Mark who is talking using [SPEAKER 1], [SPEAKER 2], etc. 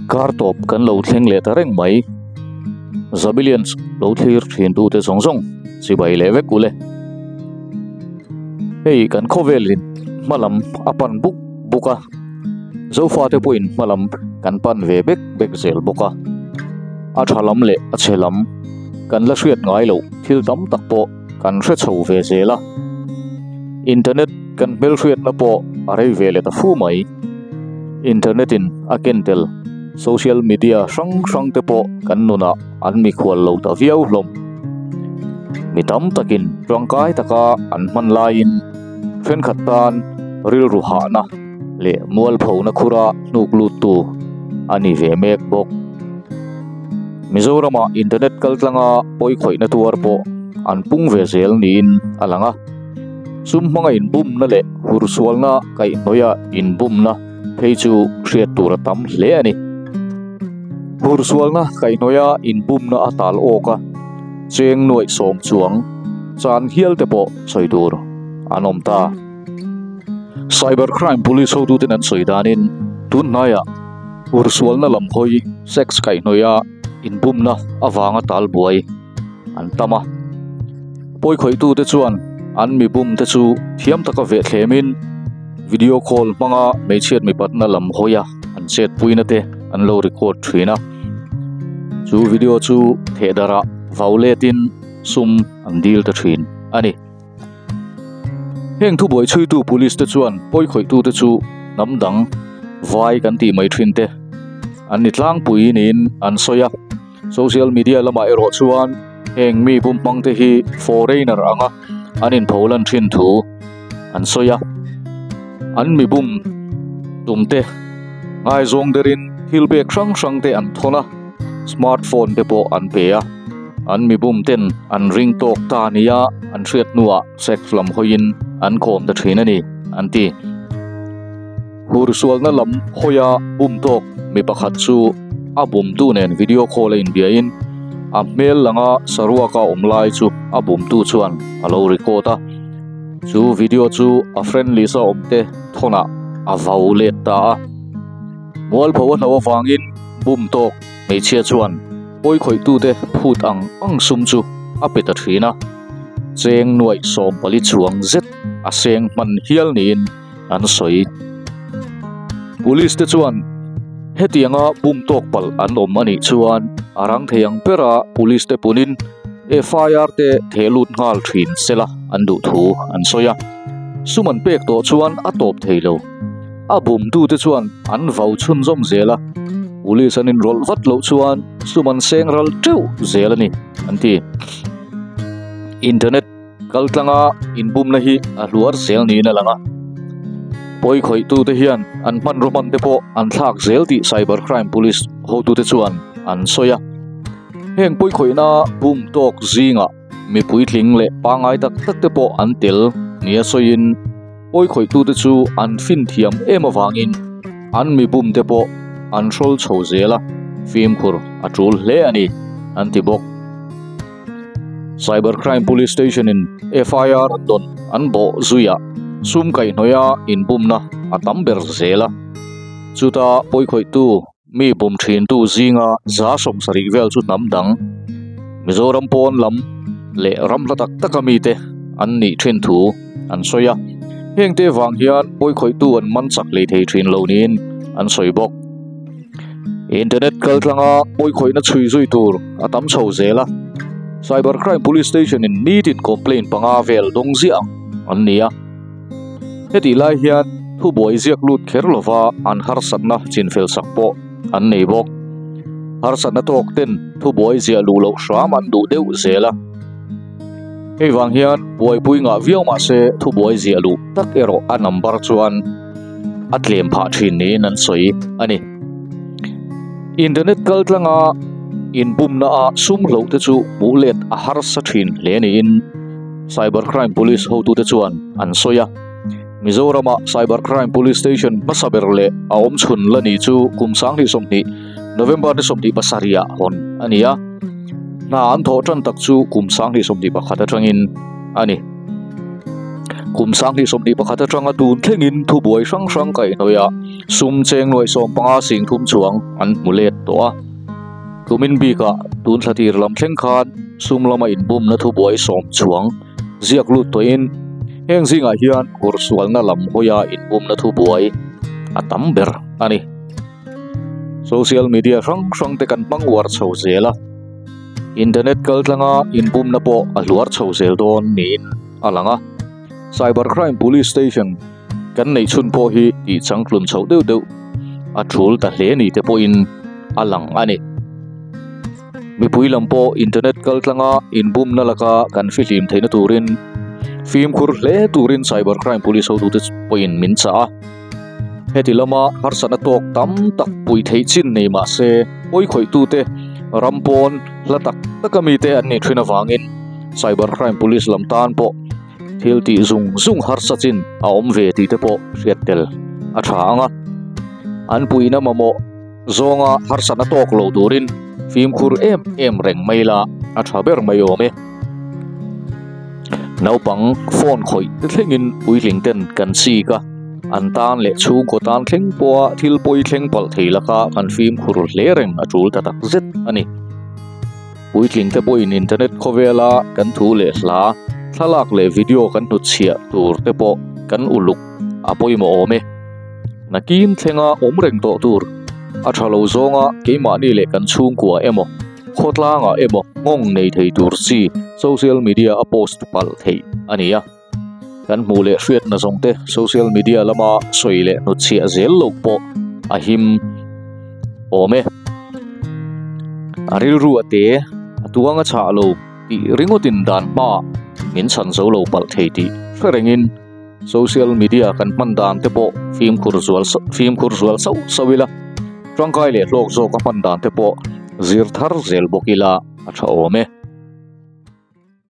[SPEAKER 1] Kar tawp kan lo thleng leh ta reng mai. Zabilians lo thlir thin tute zawng zawng chibai leh vek ule. Hei kan khawvelin hmalam a pan buk buk a, Zofate pawhin hmalam kan pan ve bek bek zel bawk a. A tha lam leh a chhe lam kan la hriat ngai loh thil tam tak pawh kan hre chho ve zel a. Internet kan hmelhriatna pawh a rei ve leh ta fu mai. Internet in a ken tel social media hrang hrang te pawh kan nunah an mikhual lo ta viau hlawm. Mi tam takin tangkai taka an hman laiin thenkhat tan rilru hahna leh mualphona khura hnuk luttu a ni ve mek bawk. Mizoramah internet kaltlanga pawikhawihna tuar pawh an pung ve zel niin a lang a. Sum hmanga inbumna leh hursualna kaihhnawia inbumna phei chu hriat tur a tam hle a ni. Hursualna kaihhnawia inbumna a tal awk a, cheng nuaih sawm chuang chan hial te pawh sawi tur an awm ta. Cyber crime police hotuten an sawi danin tun hnaiah hursualna lam hawi sex kaihhnawia inbumna avanga tal buai an tam a. Pawikhawih tute chuan an mi bum te chu thiam taka veh thlemin video call hmanga hmeichhiat mipatna lam hawia an chetpuina te an lo record thin a. Chu video chu thehdarah vau letin sum an dil ta thin a ni. Heng thubuai chhuitu police te chuan pawikhawih tute chu hnam dang vai kan tih mai thin te an ni tlangpui niin an sawi a. Social media lamah erawh chuan heng mi bum hmang te hi foreigner anga an inpho lan thin thu an sawi a. An mi bum tum te ngaizawng derin thil pek hrang hrang te an thawn a, smartphone te pawh an pe a. An mi bum ten an ring tawk ta nia an hriat hnuah sex lam hawiin an kawm ta thin a ni, an ti. Hursualna lam hawia bum tawk mi pakhat chu a bumtu nen video call a inbiain a hmel langa saruaka awm lai chu a bumtu chuan a lo record a. Chu video chu a friend list a awm te thawnah a vau let ta a. Mualpho a hloh avangin bum tawk hmeichhia chuan pawikhawihtute phut ang ang sum chu a pe ta thin a. Cheng nuaih 14 chuang zet a seng hman hial niin an sawi. Police te chuan hetianga bum tawk palh an awm a nih chuan a rang thei ang bera police te punin FIR te theh lut nghal thin sela an duh thu an sawi a. Sum an pek tawh chuan a tawp thei lo. A bumtute chuan an vau chhunzawm zel a, police an inrawlh vat loh chuan sum an seng ral teuh zel a ni an ti. Internet. Kaltlanga inbumna hi a hluar zel niin a lang a. Pawikhawihtute hian an hmanraw hman te pawh an thlak zel tih Cyber Crime Police hotute chuan an sawi a. Heng pawikhawihna bum tawk zingah mi puitling leh pangngai tak tak te pawh an tel nia sawiin pawikhawihtute chu an fin thiam em avangin an mi bum te pawh an hrawl chho zel a, fimkhur a tul hle a ni an ti bawk. Cyber Crime Police Station in FIR an dawn an bawh zuiah sum kaihhnawih a inbumna a tam ber zel a. Chuta pawikhawihtu mi bum thintu zinga 70% vel chu hnam dang, Mizoram pawn lam leh ram hla tak taka mite an nih thin thu an sawi a. Hengte vang hian pawikhawihtu an man chak lei thei thin lo niin an sawi bawk. Internet kaltlanga pawikhawihna chhui zui tur a tam chho zel a, Cyber Crime Police Station in nitin complaint panga vel dawng ziah ang an ni a. Hetih lai hian thubuai ziak lut kher lova an harsatna chinfel sak pawh an nei bawk. Harsatna tawk ten thubuai ziah luh loh hram an duh deuh zel a. Hei vang hian buaipui ngah viau mahse thubuai ziah luh tak erawh a number chuan a tlem phah thin niin an sawi a ni. Internet kaltlanga inbumna a sum hloh te chu hmuh let a harsa thin hle niin Cyber Crime Police hotute chuan an sawi a. Mizorama Cyber Crime Police Station hmasa ber leh a awm chhun la ni chu kum 2020 November ni 27 ah hawn a ni a. Hna an thawh tan tak chu kum 2021 atangin a ni. Kum 2021 atanga tun thlengin thubuai hrang hrang kaihhnawih ah sum cheng nuaih 15 sing thum chuang an hmu let tawh a. Kumin bikah tun thla tir lam thleng khan sum lama inbumna thubuai sawm chuang ziak lut tawhin heng zingah hian hursualna lam hawia inbumna thubuai a tam ber a ni. Social media hrang hrang te kan hmang uar chho zel a, internet kaltlanga inbumna pawh a hluar chho zel dawn niin a lang a. Cyber Crime Police Station kan neih chhun pawh hi tih changtlun chhoh deuh deuh a tul ta hle ni te pawhin a lang a ni. Mipui lam pawh internet kaltlanga inbumna laka kan fihlim theihna turin fimkhur hle turin Cyber Crime Police hotute pawhin min chah a. Heti lama harsatna tawk tam tak puih theih chin nei mah se pawikhawih-tute ram pawn hla tak taka mite an nih thin avangin Cyber Crime Police lam tan pawh thil tih zung zung harsa chin a awm ve tih te pawh hriat tel a tha ang a. An puihna mamawh zawnga harsatna tawk lo turin fimkhur em em reng mai la a tha ber mai awm e. Naupang phone khawih te thlengin puitling ten kan chik a, an tan leh chhungkaw tan thleng pawha thil pawi thleng palh thei laka kan fimkhur hle reng a tul ta tak zet a ni. Puitling te pawhin internet khawvela kan thu leh hla, thlalak leh video kan hnutchhiah tur te pawh kan uluk a pawimawh awm e. Nakin thlenga awm reng tawh tur a tha lo zawnga keimahni leh kan chhungkua emaw, khawtlangah emaw nghawng nei thei tur chi social media a post palh theih a ni a. Kan hmuh leh hriatna zawng te social media lama sawi leh hnutchhiah zel loh pawh a him awm e. A rilru a te, a tuang a chhah lo tih ringawtin dan hmaah min chhan zo lo palh thei tih hre rengin social media kan hman dan te pawh fimkhur zual fimkhur zual sauh sauh ila, tangkai leh hlawk zawk a hman dan te pawh zir thar zel bawk ila a tha awm e.